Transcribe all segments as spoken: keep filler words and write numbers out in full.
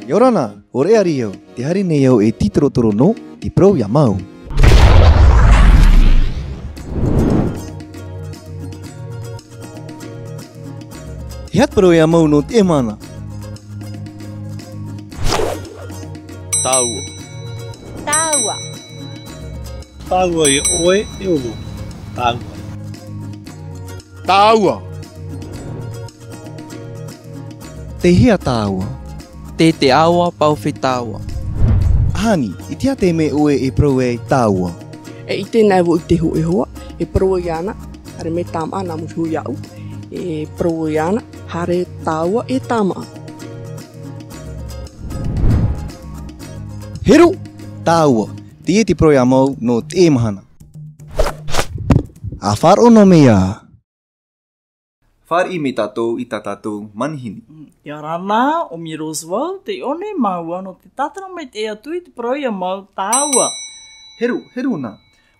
ʻIa ora na, ʻo Reʻari au, tē haere nei au e tītorotoro nō te parau ʻia mau. E aha te parau ʻia mau nō teie mahana? Tāua. Tāua. Tāua e ʻoe, e ʻo vau. Tāua. Tāua. Tei hea tāua? Tei te ʻāua Paufetāua. Ahani, i te aha te mea ʻoe e parau ai tāua? E ʻite nei vau i te hōʻē hoa, e parau iāna, haere mai tāmāʻa nā muri iho iāʻu, e parau iāna, haere tāua e tāmāʻa. Heru, tāua. Teie te parau ʻia mau nō teie mahana. ʻA faʻaroʻo noa mai. Fāriʻi mai tātou i tā tātou manihini. Mm, ʻia ora na, ʻo Mia Roosevelt, tē ʻō nei māua nō te tātara maitaʻi atu i te parau ʻia mau tāua. Heru, heru na.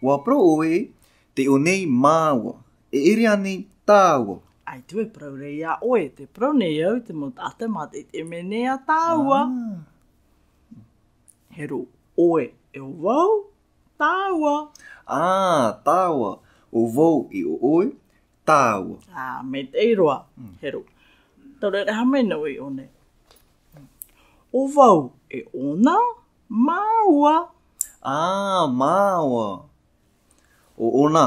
ʻUa parau ʻoe, tē ʻō nei māua. E ʻere ānei tāua? ʻAita e parau ra iā ʻoe, tē parau nei au i te mau taʻata mātaʻitaʻi mai nei ā tāua. Ah. Heru, ʻoe, e ʻo vau, tāua. Ah, tāua. ʻO vau e ʻo ʻoe, tāua. Ah, maitaʻi roa. Mm. Heru. Taureʻareʻa mai nei ʻoe i ʻō nei. ʻO vau e ʻōna, māua. Ah, māua. ʻO ʻōna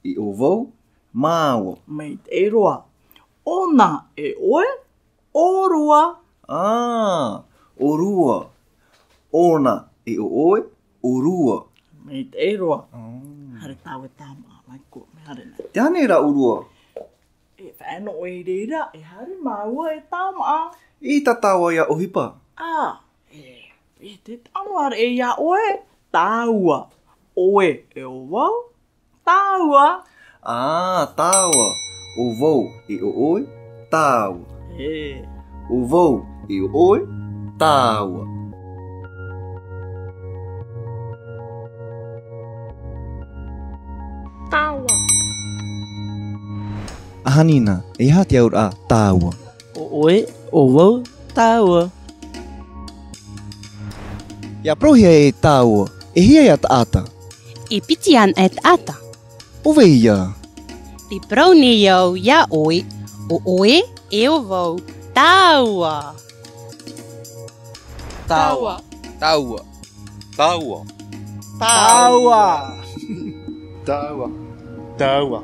e ʻo vau, māua. Maitaʻi roa. ʻŌna e ʻoe, ʻōrua. Ah, ʻōrua. ʻŌna e ʻo ʻoe, ʻōrua. Maitaʻi roa. Mm. Haere tāua e tāmāʻa, mai koe, mea haere na. Tē aha nei rā ʻōrua? E faʻaea noa ʻoe i reira, e haere māua e tāmāʻa. ʻEita tāua ʻia ʻohipa? Ah, e, e te taʻa noa ra iā ʻoe, tāua. ʻOe e ʻo vau, tāua. Ah, tāua. ʻO vau e ʻo ʻoe, tāua. E. ʻO vau e ʻo ʻoe, tāua. Tāua. Ahani na, e aha te auraʻa tāua? ʻO ʻoe, ʻo vau, tāua. ʻIa parauhia e tāua, e hia ia taʻata? E piti ana e taʻata. ʻO vai ïa? Tē parau nei au iā ʻoe, ʻo ʻoe, e ʻo vau, tāua. Tāua. Tāua. Tāua. Tāua. Tāua. Tāua. Tāua.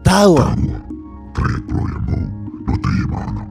Tāua. Te parau ʻia mau nō teie mahana.